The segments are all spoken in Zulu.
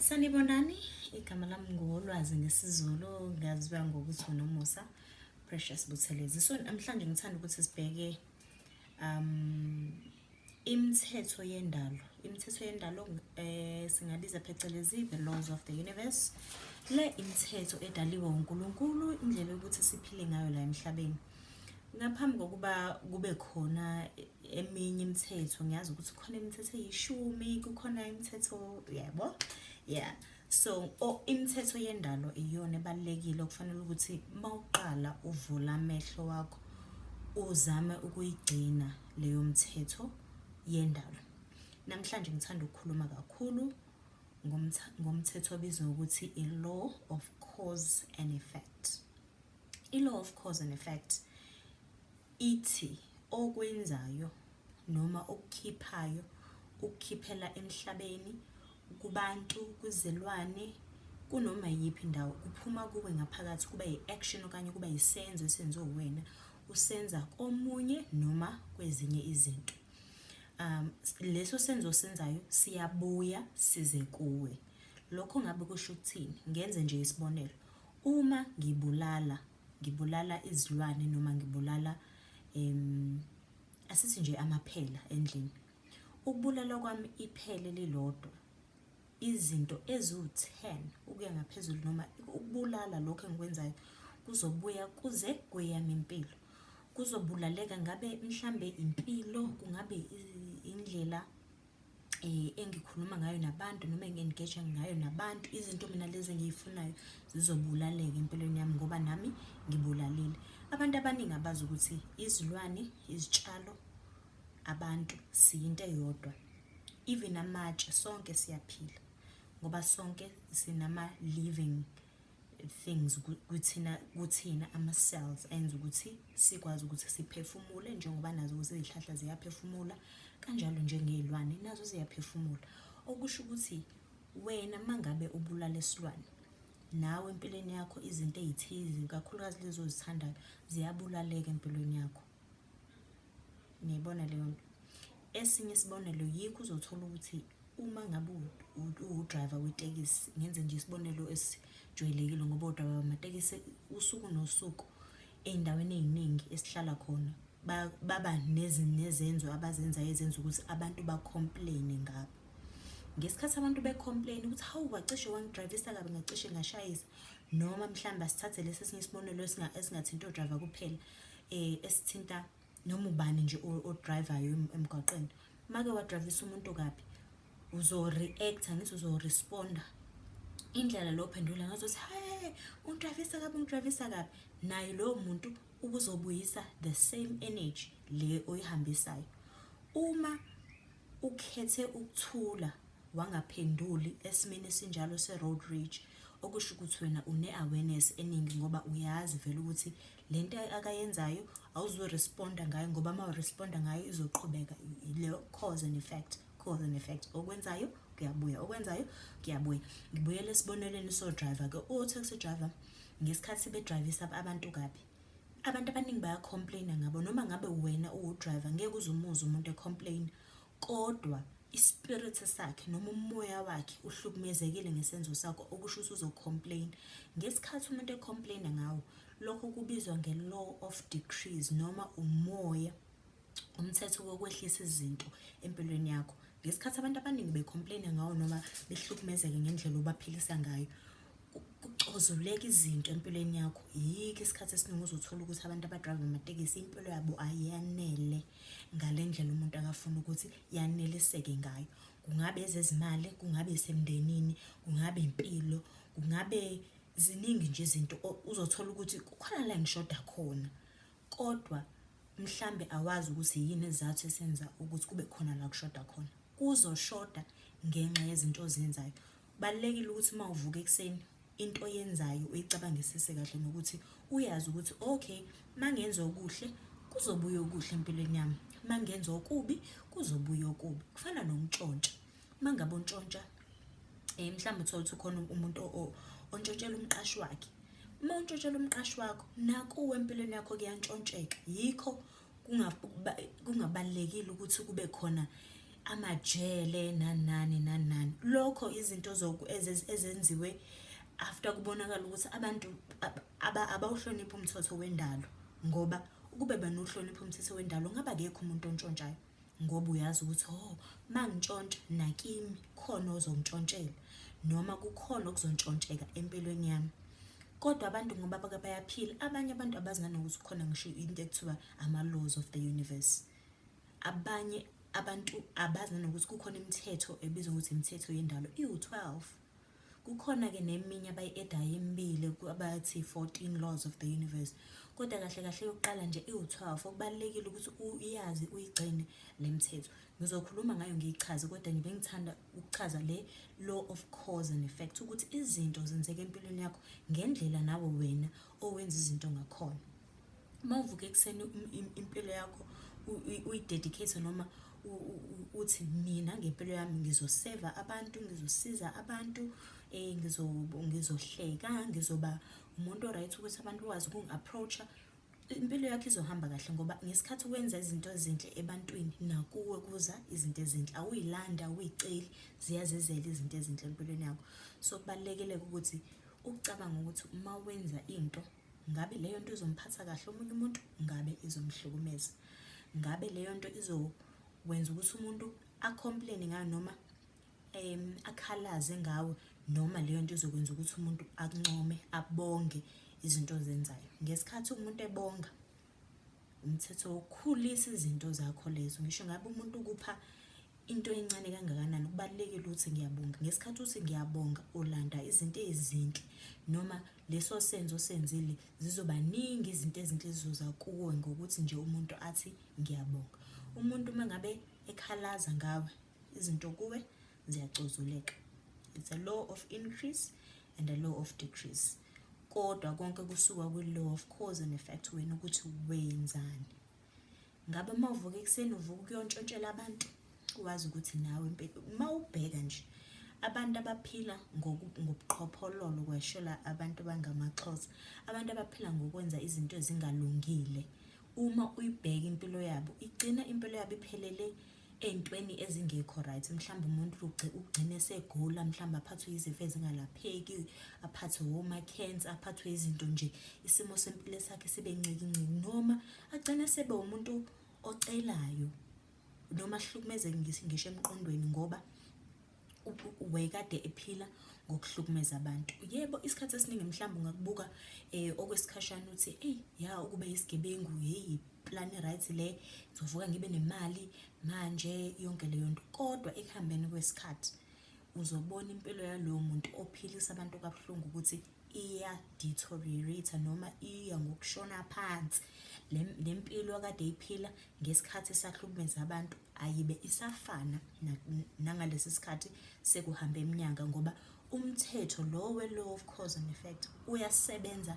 Sanibonani, igama lami nguLwazi ngesiZulu, ngaziwa ngokuthi uNomusa Precious Buthelezi. So namhlanje ngithanda ukuthi sibheke imithetho yendalo. Imithetho yendalo singabiza phecelezi the laws of the universe. Le imithetho edaliwe uNkulunkulu, indlela yokuthi siphile ngayo la emhlabeni. Ngaphambi kokuba kube khona eminye imithetho, ngiyazi ukuthi kukhona imithetho eyishumi, kukhona imithetho, yabo, yeah. So imithetho yendalo iyona ebalulekile okufanele ukuthi mawuqala uvula amehlo wakho uzame ukuyigcina leyo mthetho yendalo. Namhlanje ngithanda ukukhuluma kakhulu ngomthetho obizwa ngokuthi i-law of cause and effect. I-law of cause and effect ithi okwenzayo noma okukhiphayo ukukhiphela emhlabeni, kubantu, kwizilwane, kunoma yiphi indawo, kuphuma kuwe ngaphakathi, kuba yi-action okanye kuba yisenzo esenziwe uwena, usenza komunye noma kwezinye izinto. Leso senzo osenzayo siyabuya size kuwe. Lokho ngabe kusho ukuthini? Ngenze nje isibonelo. Uma ngibulala, ngibulala izilwane noma ngibulala asithi nje amaphela endlini. Ukubulala kwami iphele lilodwa, izinto eziwu-10 ukuya ngaphezulu, noma ukubulala lokho engikwenzayo kuzobuya kuze kweyami impilo. Kuzobulaleka ngabe mhlambe impilo, kungabe indlela engikhuluma ngayo nabantu noma engi-engage ngayo nabantu. Izinto mina lezi engiyifunayo zizobulaleka empilweni yami ngoba nami ngibulalile. Abantu abaningi abazi ukuthi izilwane, izitshalo, abantu siyinto eyodwa. Even amatshe, sonke siyaphila ngoba sonke sinama-living things kuthina, ama-cells enza ukuthi sikwazi ukuthi siphefumule, njengoba nazo ukuthi izihlahla ziyaphefumula, kanjalo njengey'lwane nazo ziyaphefumula. Okusho ukuthi wena mangabe ubulala isilwane, nawe empilweni yakho izinto ey'thize, kakhulukazi lezi ozithandayo, ziyabulaleka empilweni yakho. Niyayibona leyo nto? Esinye isibonelo, yikho uzothola ukuthi uma ngabe uwu-driver wetekisi, ngenze nje isibonelo esijwayelekile ngoba o-driver bamatekisi usuku nosuku ey'ndaweni ey'ningi esihlala khona baba nezenzo abazenzayo ezenza ukuthi abantu ba-complain-e ngabo. Ngesikhathi abantu be-complain ukuthi hawu, wacishe wangidrayivisa kabi, ngacishe ngashayisa, noma mhlawumbe asithathe lesi esinye isibonelo esingathinti o-driver kuphela, esithinta noma ubani nje odrayivayo emgwaqeni. Make wadrayivisa umuntu kabi, uzo-react-a, ngithi uzo-respond-a. Indlela lo ophendula ngazo uthi, hhe, ungidrayivisa kabi, ungidrayivisa kabi. Naye loyo muntu ubuzobuyisa the same energy le oyihambisayo. Uma ukhethe ukuthula wangaphenduli esimeni esinjalo se-road rage, okusho ukuthi wena une-awareness eningi ngoba uyazi vele ukuthi le nto akayenzayo awuzu-respond-a ngayo, ngoba uma u-respond-a ngayo izoqhubeka leyo cause and effect, cause and effect. Okwenzayo kuyabuya, okwenzayo kuyabuya. Ngibuyele esibonelweni so-driver-ke, o-taxi driver ngesikhathi bedrayivisa abantu kabi, abantu abaningi baya-complain-a ngabo. Noma ngabe wena uwu-driver ngeke uze umuzwe umuntu e-complain-a, kodwa i-spirit sakhe noma umoya wakhe uhlukumezekile ngesenzo sakho, okusho ukuthi uzo-complain. Ngesikhathi umuntu e-complain-a ngawe, lokho kubizwa nge-law of decrease noma umoya, umthetho wokwehlisa izinto empilweni yakho. Ngesikhathi abantu abaningi be-complain-a ngawo noma behlukumezeke ngendlela obaphilisa ngayo, kucozuleka izinto empilweni yakho. Yikho isikhathi esiningi uzothola ukuthi abantu abadrayiva amatekisi impilo yabo ayanele ngale ndlela umuntu akafuna ukuthi yaneliseke ngayo. Kungabe ezezimali, kungabe isemndenini, kungabe impilo, kungabe ziningi nje izinto uzothola ukuthi kukhona la engishoda khona, kodwa mhlambe awazi ukuthi yini isizathu esenza ukuthi kube khona la kushoda khona. Kuzoshoda ngenxa yezinto ozenzayo. Kubalulekile ukuthi uma uvuka ekuseni into oyenzayo uyicabangisise kahle nokuthi uyazi ukuthi okay, mangenza okuhle kuzobuya okuhle empilweni yami, mangenza okubi kuzobuya okubi. Kufana nokuntshontsha. Uma ngabe untshontsha, mhlawumbe uthole ukuthi ukhona umuntu ontshontshela umqashi wakhe. Uma untshontshela umqashi wakho, nakuwe empilweni yakho kuyantshontsheka. Yikho kungabalulekile ukuthi kube khona Amajele nani nani nani nani. Lokho izinto ezenziwe after kubonakala ukuthi abantu abawuhloniphi umthetho wendalo, ngoba ukube benohlonipha umthetho wendalo ngabe akekho umuntu ontshontshayo, ngoba uyazi ukuthi oh, mangintshontsha nakimi khona ozontshontshela noma kukhona okuzontshontsheka empilweni yami. Kodwa abantu ngoba bake bayaphila, abanye abantu abazi nanokuthi kukhona ngisho into ekuthiwa ama-laws of the universe. Abanye abantu abazi nanokuthi kukhona imithetho ebizwa ngokuthi imithetho yendalo iwu-12. Kukhona-ke neminye abayi-edayo emibili abathi 14 laws of the universe, kodwa kahle kahle yokuqala nje iwu-12. Okubalulekile ukuthi uyazi uyigcine le mthetho. Ngizokhuluma ngayo ngiyichaze, kodwa ngibe ngithanda ukuchaza le law of cause and effect, ukuthi izinto zenzeka empilweni yakho ngendlela nawe wena owenza izinto ngakhona. Uma uvuka ekuseni impilo yakho uyidedicate noma uthi mina ngempilo yami ngizoseva abantu, ngizosiza abantu, ngizohleka, ngizoba umuntu o-right ukuthi abantu bakwazi ukungi-approach-a, impilo yakho izohamba kahle, ngoba ngesikhathi wenza izinto ezinhle ebantwini nakuwe kuza izinto ezinhle. Awuyilandi, awuyiceli, ziyazizela izinto ezinhle empilweni yakho. So kubalulekile-ke ukuthi ukucabanga ukuthi uma wenza into, ngabe leyo nto izomphatha kahle omunye umuntu, ngabe izomhlukumeza, ngabe leyo nto izokwenza ukuthi umuntu a-complain ngayo noma akhalaze ngawe, noma leyo nto izokwenza ukuthi umuntu akuncome, abonge izinto ozenzayo. Ngesikhathi umuntu ebonga, umthetho wokukhulisa izinto zakho lezo. Ngisho ngabe umuntu ukupha into encane kangakanani, kubalulekile ukuthi ngiyabonga. Ngesikhathi uthi ngiyabonga, ulanda izinto ezinhle, noma leso senzo osenzile zizoba ningi izinto ezinhle ezizoza kuwe ngokuthi nje umuntu athi ngiyabonga. Umuntu uma ngabe ekhalaza ngawe, izinto kuwe ziyacozuleka. It's a law of increase and a law of decrease, kodwa konke kusuka kwi-law of cause and effect, wena ukuthi wenzani. Ngabe uma uvuka ekuseni uvuka ukuyontshontshela abantu, wazi ukuthi nawe uma ubheka nje abantu abaphila ngobuqhophololo, kweshelwa abantu abangamaXhosa, abantu abaphila ngokwenza izinto ezingalungile, uma uyibheka impilo yabo, igcina impilo yabo iphelele ey'ntweni ezingekho right. Mhlawumbe umuntu ugcine esegula, mhlawumbe aphathwe izifo ezingalapheki, aphathwe woma-cancer, aphathwe izinto nje, isimo sempilo sakhe sibe ncikinciki, noma agcine sebe umuntu ocelayo, noma ahlukumezeke ngisho emqondweni, ngoba wayekade ephila ngokuhlukumeza abantu. Yebo, isikhathi esiningi mhlawumbe ungakubuka okwesikhashana uthi, eyi ya, ukuba isigebengu, hheyi, plan right le, ngizovuka ngibe nemali manje, yonke leyo nto. Kodwa ekuhambeni kwesikhathi uzobona impilo yalowo muntu ophilisa abantu kabuhlungu ukuthi iya-deteriorate noma iya ngokushona phansi. Le mpilo akade eyiphila ngesikhathi esahlukumeza abantu ayibe isafana nangalesi sikhathi sekuhambe iminyaka, ngoba umthetho lo we-law of cause and effect uyasebenza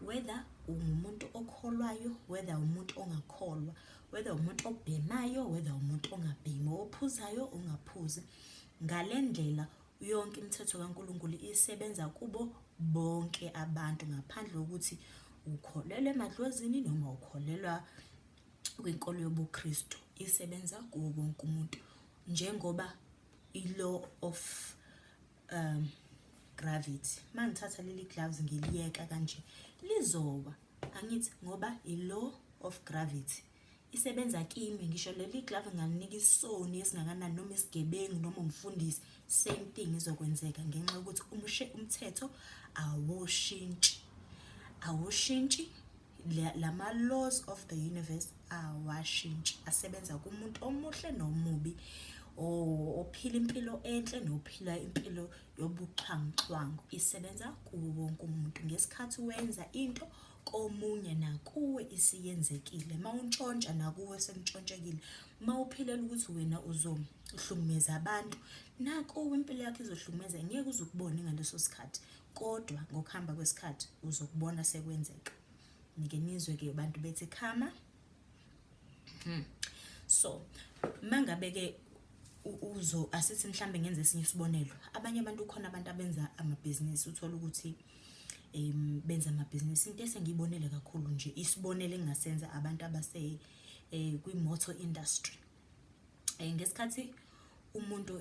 whether ungumuntu okholwayo, whether umuntu ongakholwa, whether umuntu obhemayo, whether umuntu ongabhemi, ophuzayo, ongaphuzi. Ngale ndlela yonke imithetho kaNkulunkulu isebenza kubo bonke abantu, ngaphandle kokuthi ukholelwa emadlozini noma ukholelwa kwinkolo yobuKristu, isebenza kuwo wonke umuntu. Njengoba i-law of gravity, uma ngithatha leli gloves ngiliyeka kanje, lizowa, angithi? Ngoba i-law of gravity isebenza kimi. Ngisho leli glove ngalinika isoni esingakanani noma isigebengu noma umfundisi, same thing izokwenzeka, ngenxa yokuthi umthetho awushintshi, awushintshi. Lama laws of the universe awashintshi, asebenza kumuntu omuhle nomubi, ophila impilo enhle nophila impilo yobuxhwanguxhwangu, isebenza kuwo wonke umuntu. Ngesikhathi wenza into komunye, nakuwe isiyenzekile. Uma untshontsha, nakuwe sekuntshontstekile. Uma uphilela ukuthi wena uzohlukumeza abantu, nakuwe impilo yakho izohlukumeza. Ngeke uze ukubone ngaleso sikhathi, kodwa ngokuhamba kwesikhathi uzokubona sekwenzeka. Nike nizwe-ke abantu bethi karma. So mangabe-ke uzo asithi mhlambe ngenze esinye isibonelo, abanye abantu, khona abantu abenza amabhizinisi, uthola ukuthi benza amabhizinisi. Into esengiyibonele kakhulu nje, isibonelo engingasenza, abantu abase kwi-motor industry. Ngesikhathi Umuntu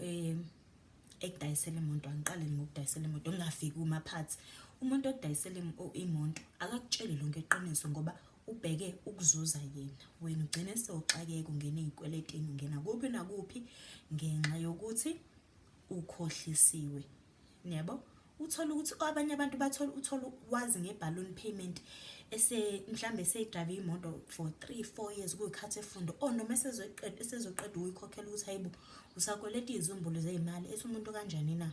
ekudayisela imoto, angiqale ngokudayisela imoto, ngingafiki kuma-parts. Umuntu okudayisela imoto akakutsheli lonke iqiniso ngoba ubheke ukuzuza yena. Wena ugcine sewuxakeka, ungena ey'kweletini, ungena kuphi nakuphi ngenxa yokuthi ukhohlisiwe. Niyabo? Uthole ukuthi abanye abantu bathola, uthole wazi nge-balloon payment ese mhlambe eseyidrayive imoto for 3 4 years, kuyikhathi efunda or noma esezoqeda esezoqeda ukuyikhokhela, ukuthi hayibo, usakweleta izizumbulu zey'mali. Ethi umuntu kanjani na?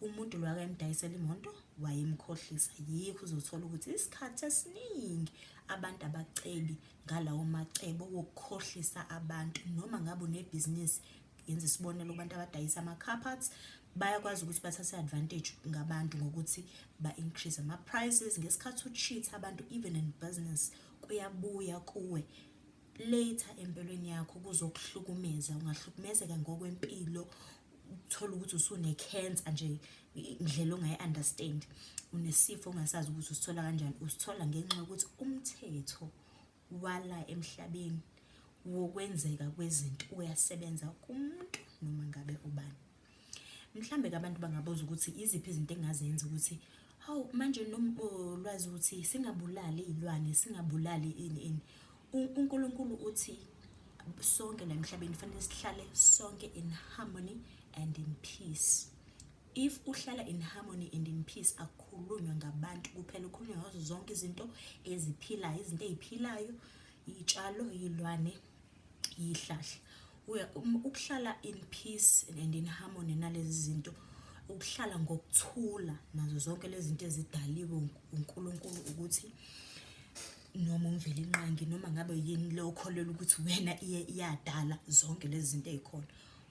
Umuntu lo akayimdayisela imoto wayemkhohlisa. Yikho uzothola ukuthi isikhathi esiningi abantu abacebi ngalawo macebo wokukhohlisa abantu. Noma ngabe unebhizinisi, yenza isibonelo, kubantu abadayisa ama-car parts, bayakwazi ukuthi bathathe advantage ngabantu ngokuthi ba-increase ama-prices ngesikhathi u-cheat abantu. Even in business, kuyabuya kuwe later empilweni yakho, kuzokuhlukumeza. Ungahlukumezeka ngokwempilo, uthola ukuthi usune-cancer nje indlela ongayi-understand, unesifo ongasazi ukuthi usithola kanjani. Usithola ngenxa yokuthi umthetho wala emhlabeni wokwenzeka kwezinto uyasebenza kumuntu noma ngabe ubani. Mhlambe-ke abantu bangabuza ukuthi iziphi izinto engingazenza ukuthi, hawu, manje nolwazi ukuthi singabulali iy'lwane, singabulali ini ini. UNkulunkulu uthi sonke la emhlabeni fanele sihlale sonke in harmony and in peace. If uhlala in harmony and in peace, akukhulunywa ngabantu kuphela, kukhulunywa ngazo zonke izinto eziphilayo, izinto ey'philayo, iy'tshalo, iy'lwane, iy'hlahla. Ukuhlala in peace and in harmony nalezi zinto, ukuhlala ngokuthula nazo zonke lezi zinto ezidaliwe uNkulunkulu, ukuthi noma uMvelinqangi, noma ngabe yini le okholelwa ukuthi wena iye iyadala zonke lezi zinto ey'khona,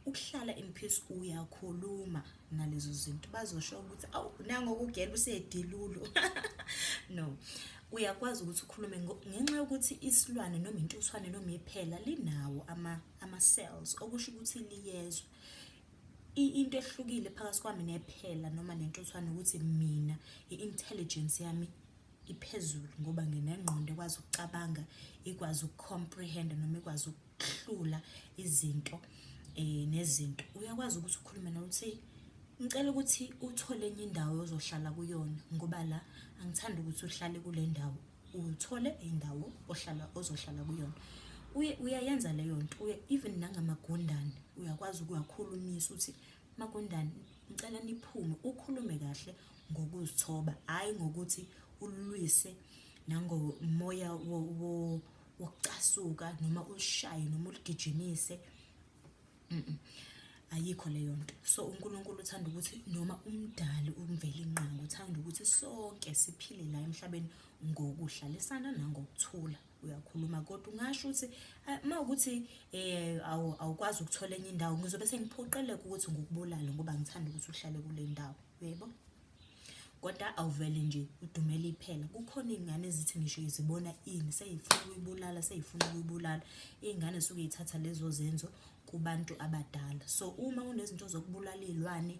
ukuhlala in peace, uyakhuluma nalezo zinto, bazosho ukuthi awu, nangokugela usedilulu. No, uyakwazi ukuthi ukhulume ngenxa yokuthi isilwane noma intuthwane noma iphela linawo ama-cells, okusho ukuthi liyezwa. Into ehlukile phakathi kwami nephela noma nentuthwane ukuthi mina i-intelligence yami iphezulu, ngoba nginengqondo ekwazi ukucabanga, ikwazi uku-comprehend noma ikwazi ukuhlula izinto nezinto. Uyakwazi ukuthi ukhulume nokuthi ngicela ukuthi uthole enye indawo ozohlala kuyona, ngoba la angithandi ukuthi uhlale kule ndawo, uthole indawo ohlala ozohlala kuyona. Uyayenza leyo nto. Even nangamagundane uyakwazi ukuwakhulumisa, uthi, "Magundane, ngicela niphume." Ukhulume kahle ngokuzithoba, hhayi ngokuthi ulwise nangomoya wokucasuka noma ulishaye noma uligijimise. Ayikho leyo nto. So uNkulunkulu uthanda ukuthi, noma umdali uMvelinqangi uthanda ukuthi sonke siphile la emhlabeni ngokuhlalisana nangokuthula. Uyakhuluma, kodwa ungasho ukuthi uma ukuthi awukwazi ukuthola enye indawo, ngizobe sengiphoqeleka ukuthi ngikubulale ngoba ngithanda ukuthi uhlale kule ndawo, uyebo. Kodwa awuvele nje udumele iphela. Kukhona iy'ngane ezithi ngisho zibona ini sey'funa ukuyibulala, sey'funa ukuyibulala. Iy'ngane zisuke y'thatha lezo zenzo kubantu abadala. So uma unezinto zokubulala iy'lwane,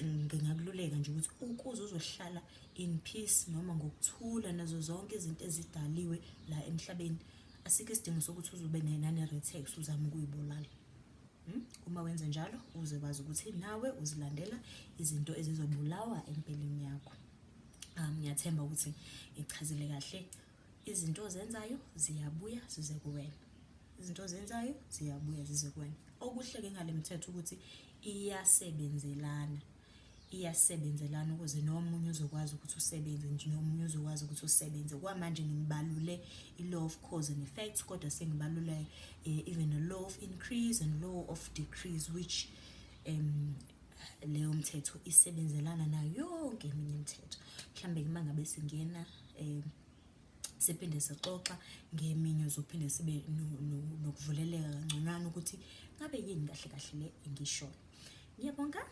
ngingakululeka nje ukuthi ukuze uzohlala in peace noma ngokuthula nazo zonke izinto ezidaliwe la emhlabeni, asikho isidingo sokuthi uzobe nane-Retex uzame ukuyibulala. Uma wenze njalo, uzokwazi ukuthi nawe uzilandela izinto ezizobulawa empilweni yakho. Ngiyathemba ukuthi ngichazile kahle. Izinto ozenzayo ziyabuya zize kuwena, izinto ozenzayo ziyabuya zize kuwena. Okuhle-ke ngale mthetho ukuthi iyasebenzelana, iyasebenzelana ukuze nomunye uzokwazi ukuthi usebenze nje, nomunye uzokwazi ukuthi usebenze. Kwamanje ngibalule i-law of cause and effect, kodwa sengibalule even a law of increase and law of decrease, which leyo mthetho isebenzelana nayo yonke eminye imithetho. Mhlambe uma ngabe singena siphinde sixoxa ngeminye, uzophinde sibe nokuvuleleka kangconywana ukuthi ngabe yini kahle kahle le engishoyo. Ngiyabonga.